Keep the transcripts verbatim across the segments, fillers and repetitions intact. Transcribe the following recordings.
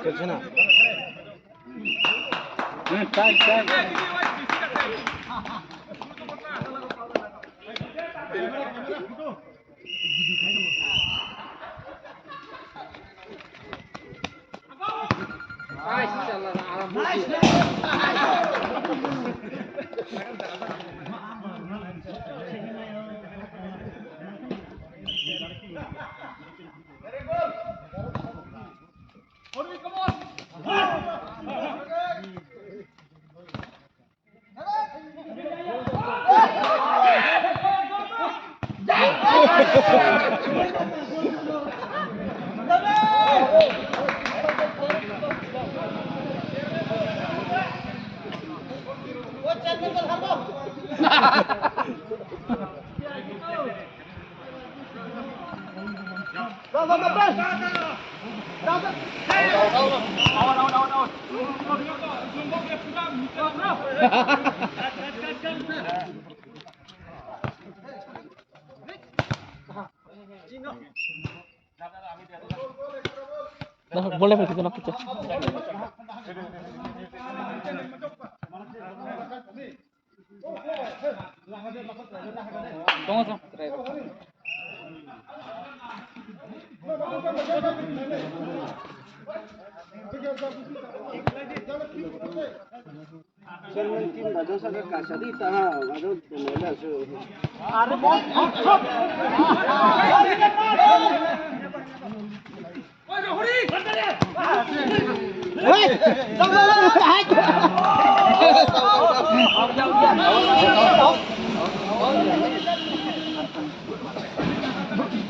খেলছে না। হ্যাঁ, time, time. Boleh pergi ke Nokita. Chairman team ba dosa ka kasa di ta ha, ado pemela su.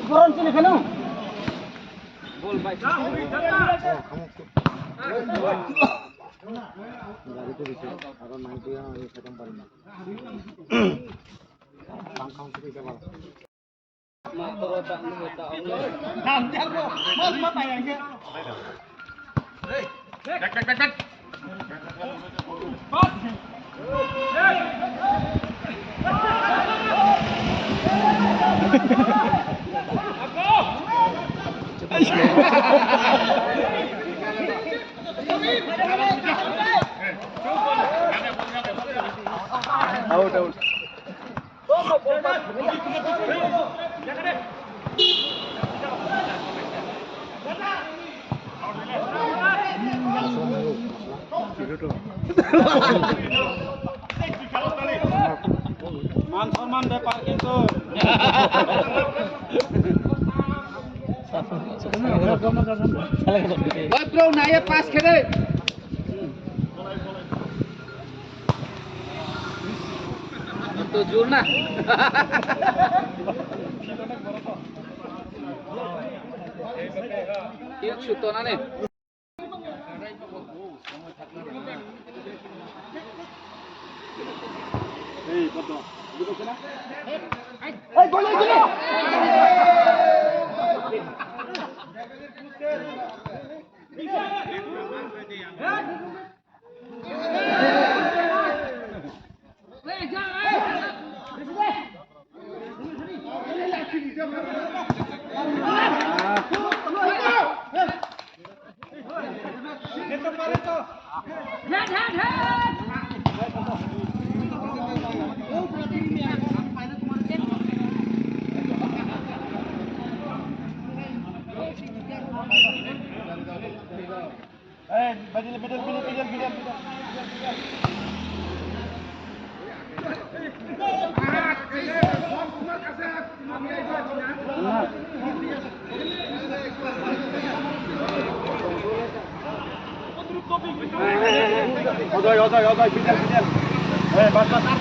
Koron sini kanu. Gari ko dise, aro nang dia ni khatam parin. Bang khang sini ke bang. Out, out. Man সম্মান ব্যাপার কিন্তু। Oi, bro, naya pas khe de. To jur na. Kichu to na ne. Ei, botol. Ei, gole, gole. Odoi, odoi, odoi, bidal, bidal. Eh, bas, bas, ar.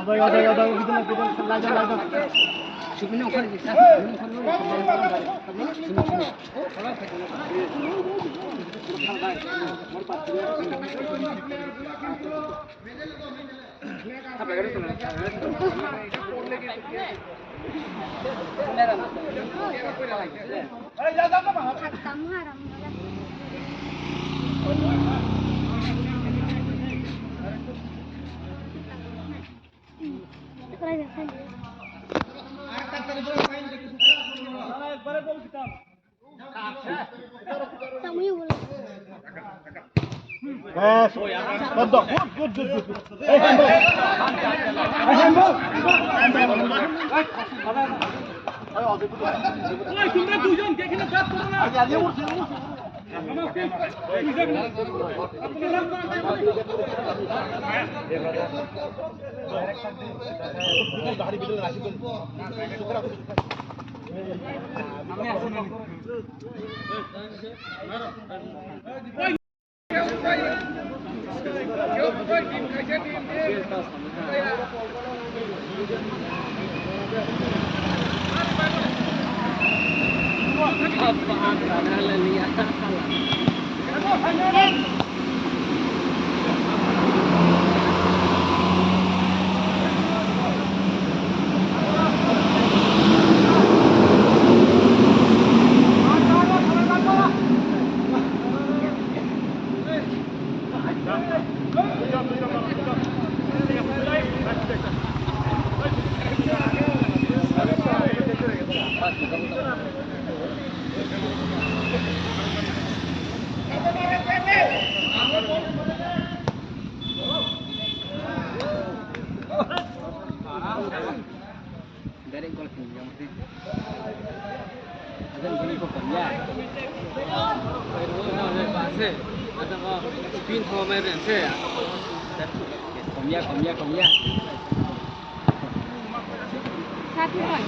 Odoi, odoi, odoi, bidal, bidal, lai down, lai down. Yes. Good, good, good, good. Hey, handball. Hey, handball. Hey, তোমরা দুজন কে এখানে ব্যাট করো না। Direct goal kini jong te. Ajan gini ko komya. Spin ho mere se. Komya, komya, komya. Satu koi.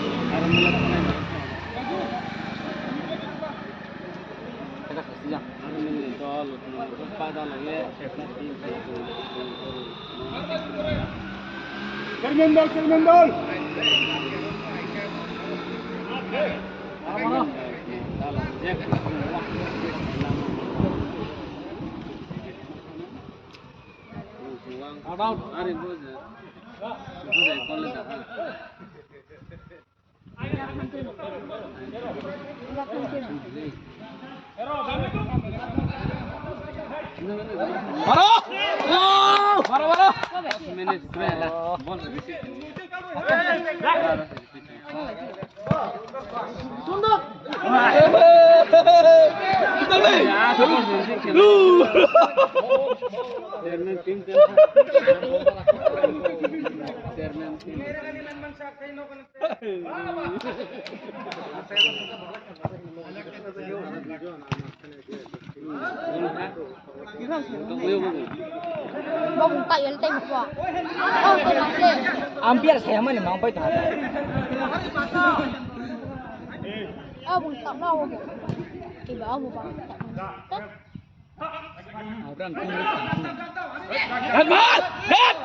Chairman dol, chairman dol. Out, out. Baro! Baro, baro! Umpire saya mana mang pai tadi. Oh, bung tak mau. Kiba, oh, bung tak mau. Head, man! Head!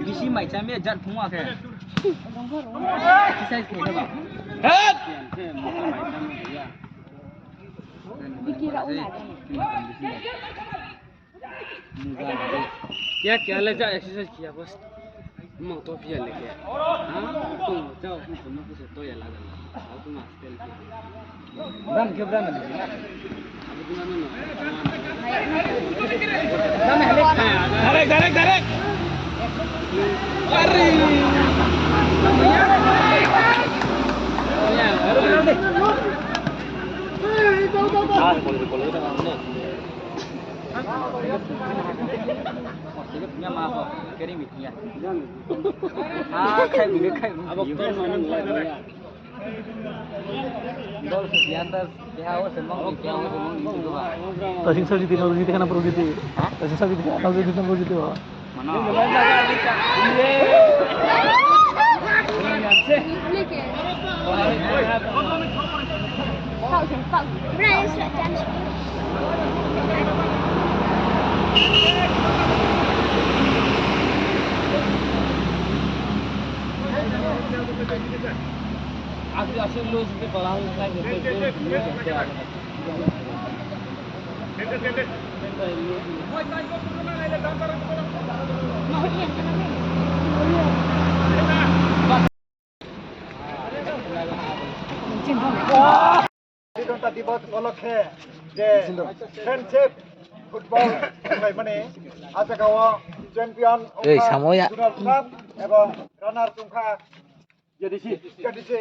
Bisi mai chamya jat phungo khe. Exercise khe ba. Kya kya le ja exercise kiya bas. Mang to piya le kya. Ha? Tung jao tung tung ko se to ya la la. Au tung ma spell kiya. Bram kya bram le. Abu tung ano no. Direct, direct, direct. Arre. Ah, kol kol ta ano. Tasing sajiti na rujiti kana projiti. Tasing sajiti na rujiti na projiti. Swadhinota Divas upolokhe je Friendship football khlaimani, ah jagao champion Ei, wngkha samoya. Zonal club ebong runner wngkha J D C, J D C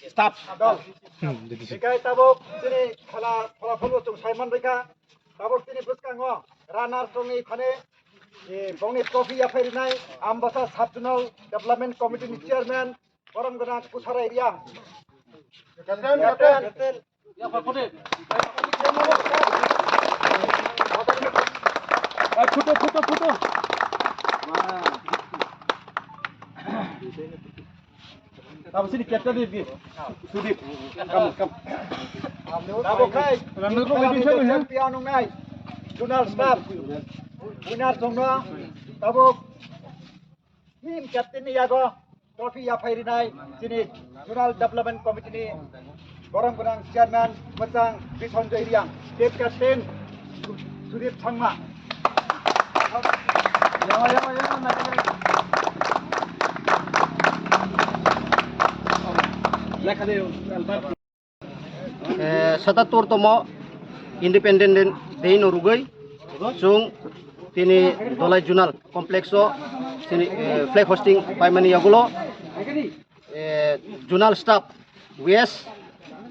staff dol. Hmm, J D C. Hinkhe tabuk chini khela pholapholo chwng saiman rikha. Tabuk chini bwskango runner wngwi thani, eh, bongni trophy yaphai rinai Ambasa Sub Zonal Development Committee ni chairman, borom gwnang Kusarai Riang. Captain, captain. Photo, photo, photo. Tamo sini captain ni, Sudip. Come, come. Tamo khai. Champion wngnai. Zonal staff. Winner songno. Tamo team captain ni yago trophy yaphai rinai chini Zonal Development Committee ni borom gwnang chairman mwchang Bisonjoy Riang, team captain Sudip Sangma. Eh, satattor tomo Independent Day no rwgwi chwng tini Dholai Zonal Complex o chini, eh, flag hosting paimani yagulo, eh, zonal staff, West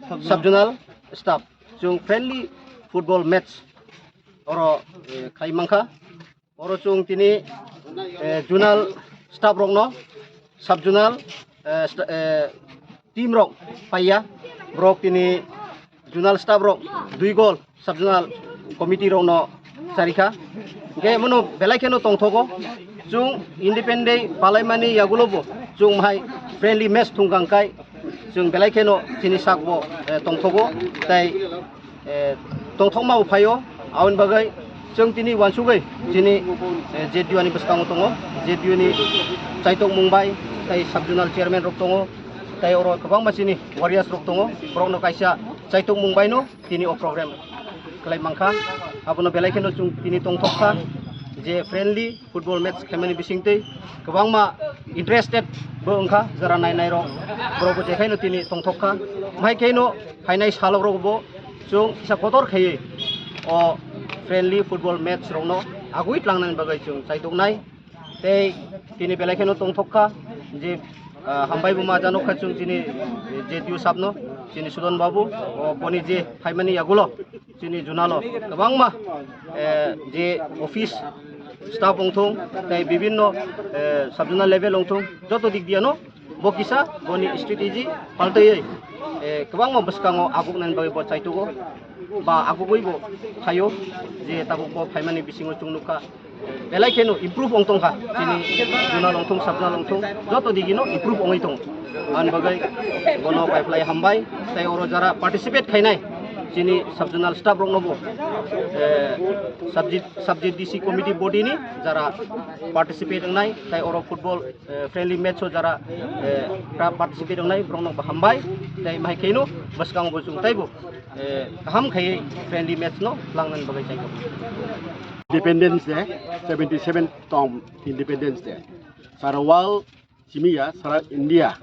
Sub Zonal staff chwng friendly football match oro, eh, khai mankha. Oro chwng tini, eh, zonal staff rokno, sub zonal, eh, sta-, eh, team rok paiya, borok tini zonal staff rok dui gol sub zonal committee rokno charikha. Hingke mono belai kheno tongthogo, chwng Independent Day palaimani yagulobo chwng hai friendly match thungkha hingkai chwng belai kheno chini sakbo, eh, tongthogo, tai eh, tongthokma bo phaio, aboni bagwi chwng tini uansugwi chini, eh, J D U ni bwskango tongo, J D U ni chaitokmung bai tei sub zonal chairman rok tongo, tei oro kwbangma chini warriors rok tongo, borokno kaisa chaitokmung baino tini o program khlai mankha, abono belai kheno chwng tini tongthokha je friendly football match khaimani bisingtwi kwbangma interested bo wngkha, jora nainai rok, borok bo jekhaino tini tongthokha. Hai khaino phainai salok rok bo chwng kisa kotor khaiwi o friendly football match rokno agwi tlangnani bagwi chwng chaituknai. Tei tini belai kheno tongthokha je, ah, hambai bo ma janokha chwng chini J D U sabno, chini Sudon Babu, o boni je phaimani yagulo. Chini zonalo kwbangma, eh, je office staff wngthung, tei bibinno, eh, sub zonal level wngthung, joto dik diyano bo kisa boni strategy paltaiwi, eh, kwbangma bwskango aguknani bagwi bo chaitugo, ba agugwi bo phaio, je tabuk bo phaimani bisingo chwng nukha. Belai kheno improve wng tongkha, chini zonal wngthung, sub zonal wngthung, joto digino improve wngwi tongo. Ani bagwi bono pai phlai hambai, Tei oro jara participate khainai chini sub zonal staff rokno bo, eh, subject, subject D C committee body ni jara participate wngnai, tei oro football, eh, friendly match o jara, eh, pra-, participate wngnai borokno bo hambai, tei mahai khaino bwskango bo chwng teibo, eh, kaham khaiwi friendly match no tlangnani bagwi chai tongo. Independence Day, seventy seven tong Independence Day. Sara world simi ya, sara India,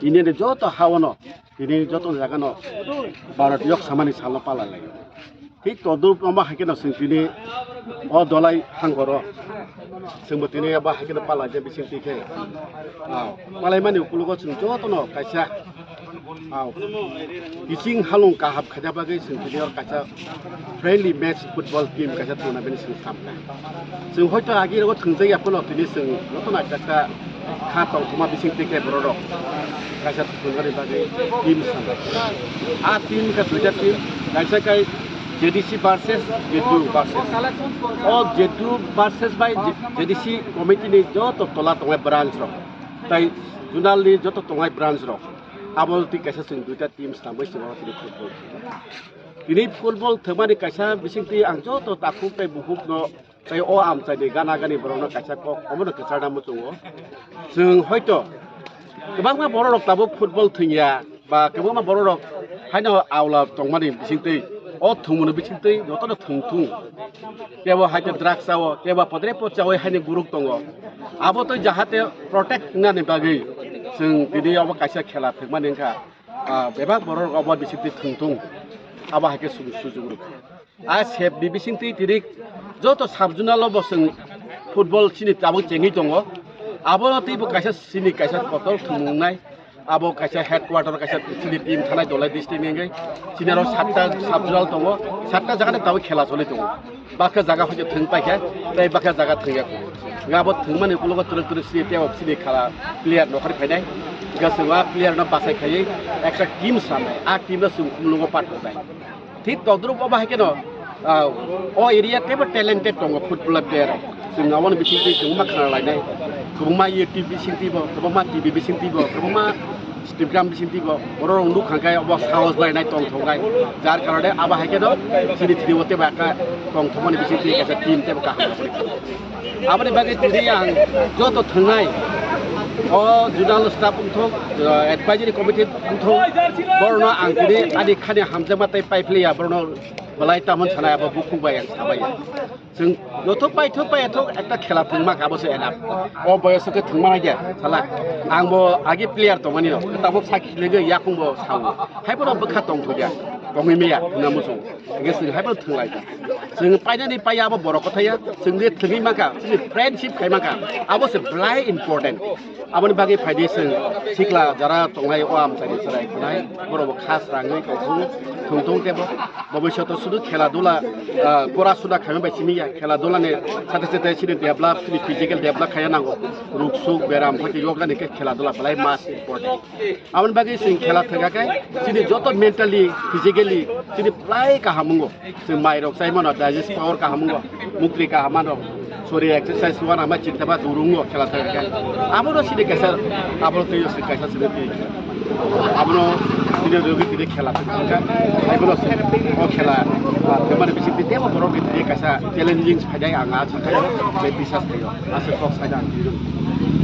India ni joto ha-o no, tini joto jaga no Bharat yok samani salo pala lai. Thik todrup omo hai khe no chwng tini o Dholai hangkor o chwngbo tini abo hai khe no pala je bising twi khe. Ah, palai mani ukulogo chwng joto no kaisa, ah, bising halung kaham khaina bagwi chwng tini o kaisa friendly match football team kaisa tournament chwng samkha. Chwng hoito agi rogo thwngjak ya phano tini chwng joto no ekta ekta kha tongthokma bising twi khe borok rok kaisa thwngmani bagwi team samkha. A team khe duita team, kaisa khe J D C versus J D U versus. O J D U versus bai J D C committee ni joto tola tongnai branch rok, tai zonal ni joto tongnai branch rok, abo twi kaisa chwng duita team samwi chwng o tini football. Tini football thwngmani kaisa bising twi ang joto takhuk tei bukhuk no tei o amchaini gana gani borokno kaisa kok omono kwcharna muchungo. Chwng hoito kwbangma borok rok tabuk football thwngya ba kwbangma borok rok haino aula tongmani bising twi, o thwngmani bising twi jotono thwng thung. Kebo hai khe drugs chao, kebo podre pod chawi haini guruk tongo. Abo twi jahate protect wngnani bagwi chwng tini obo kaisa khela thwngmani wngkha. Ah, bebak borok rok obo bising twi thwng thung. Abo hai khe su-, sujuk rwkha. A sep ni bising twi tini joto sub zonal o bo chwng football chini tabuk chengwi tongo. Abono teibo kaisa chini kaisa kotor thwngmung nai. Abo kaisa headquarter kaisa chini team thanai Dholai district ni wngwi. Chini aro satta sub zonal tongo. Satta jaga ni tabuk khela choli tongo. Bakha jaga hoite thwng paikha, tei bakha jaga thwngya. Nga bo thwngmani ukulogo twrwk twrwk chini tei chini khala player nokhorwi phainai. Hwnkhe chwng a player no bachai khaiwi ekta team sanai. A team no chwng khumulungo part rwnai. Thik todrup obo hai kheno, ah, o area teibo talented tongo footballer player rok. Chwng aboni bisingtwi kwbangma khna lainai. Kwbangma YouTube bisingtwi bo, kwbangma T V bisingtwi bo, kwbangma Instagram bisingtwi bo, borok rok nukha khe obo sahos lainai tongthoknai. Jar karone abo hai kheno chini thini o teibo ekta tongthokmani bisingtwi kaisa team teibo kaham. Aboni bagwi tini ang joto thwngnai o zonal staff wngthok, advisory committee wngthok, borokno ang tini ani khani hamjakma tei paiphlaiya, borokno belai tamon sanai abo bukhuk bai ang sabai. Chwng joto paithok paithok ekta khela thwngma kha, abo se enough. O boyos o khe thwngma nai khe sala. Ang bo agi player tongmani rok, tabuk sakhi legwi yakung bo sao. Hai bono bwkha tongthokya, tongwi maya, thwngna muchung. Hingke chwng hai bono thwnglai kha. Chwng painani paiya abo borok kwthaiya, chwng je thwngwi mankha, chini friendship khai mankha, abo se belai important. Aboni bagwi phaidi chwng sikla jara tongnai o amchaini chwrai khwnai, borok bo kha srangwi tongthung, thwngthung tei bo bobishoto sudu khela dula, ah, pora suda khaima bai simi ya, khela dula ni sate sate chini develop, chini physical develop khaiya nango, ruk suk beram hoi tei yokjani khe khela dula belai mas important. Aboni bagwi chwng khela thwngkha khe chini joto mentally, physically chini belai kaham wngo. Chwng mai rok chai mano, digest power kaham wngo, mukri kaham mano, sorir exercise wana ma chinta ba durungo khela thangkhe. Abono sini kaisa, abono twi sini kaisa sini twi. Abono sini rwgwi tini khela thangkha. Abono o khela, ah, thangmani bising twi tebo borok ni twi kaisa challenging phaidai ang a sakha, tei bisas thaio. Aswk kok saida ang twi rwng.